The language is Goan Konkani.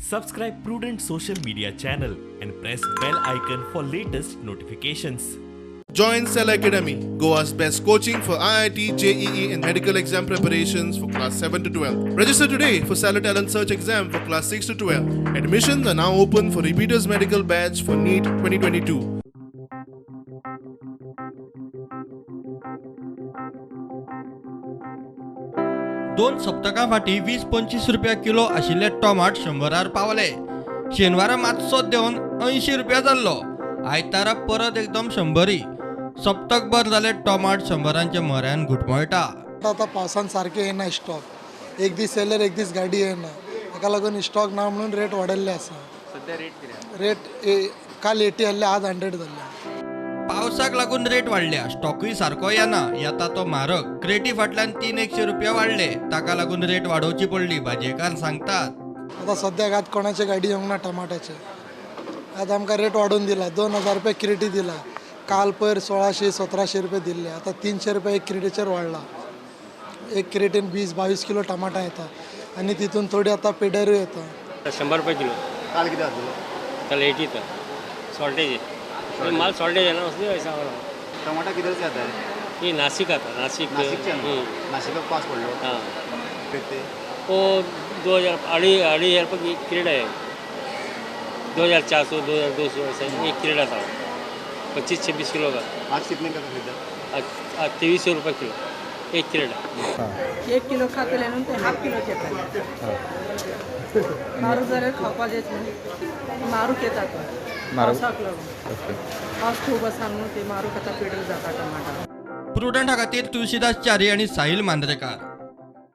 Subscribe Prudent social media channel and press bell icon for latest notifications. Join Cell Academy, Goa's best coaching for IIT, JEE and medical exam preparations for class 7 to 12. Register today for Cellar Talent Search exam for class 6 to 12. Admissions are now open for repeaters medical batch for NEET 2022. दोन सप्तकां फाटीं 20-25 रुपया किलो आशिल्ले टोमाट 100 पावले. शेनवारा मातसो देंवन 80 रुपया जाल्लो. आयतारा परत एकदम 100. सप्तकभर जाले टोमाट 100 म्हऱ्यान घुटमळटा. आतां पावसान सारकें येना स्टॉक, एक दीस येयल्यार एक दीस गाडी येना, ताका लागून स्टॉक ना म्हणून रेट वाडयल्ले आसा. सध्या रेट कितें? रेट काल 80 आहले, आज 100 जाल्ले. पावसाक लागून रेट वाडल्या, स्टॉकूय सारको येना, येता तो म्हारग. क्रेटी फाटल्यान 300 रुपया वाडले, ताका लागून रेट वाडोवची पडली, भाजयेकार सांगतात. आतां सद्याक आज कोणाचे गाडी येवंक ना टमाट्याचे. आज आमकां रेट वाडोवन दिला, 2000 रुपया क्रेटी दिला. काल पयर 1600-1700 रुपया दिल्ले, आतां 300 रुपया एक क्रेटीचेर वाडला. एक क्रेटीन 20-22 किलो टमाटां येता आनी तितून थोडी आतां पेडरूय येता. 100 रुपये किलो. काल कितें आसलो? काल 80 था. शॉर्टेज है, माल शॉर्टेज है ना, उसलिए ऐसा हो रहा है. टमाटा किधर से आता है? ये नासिक आता है. नासिक. नासिक पास पड़ लो. हाँ, कितने? वो 2000 2500 रुपये क्रेड है. 2400 2200 ऐसा एक क्रेड आता है, 25-26 किलो का. आज कितने का खरीदा? आज 2300 रुपये किलो एक क्रेड. 1 किलो खातले न्हू ते हाफ किलो येता. म्हारग जाल्यार खावपाचेंच न्हू, म्हारग येता तो पावसाक लागून. पावस खूब आसा न्हू, ते म्हारग आतां पेडर जाता टमाटा. प्रुडंटा खातीर तुळशीदास च्यारी आनी साहिल मांद्रेकार.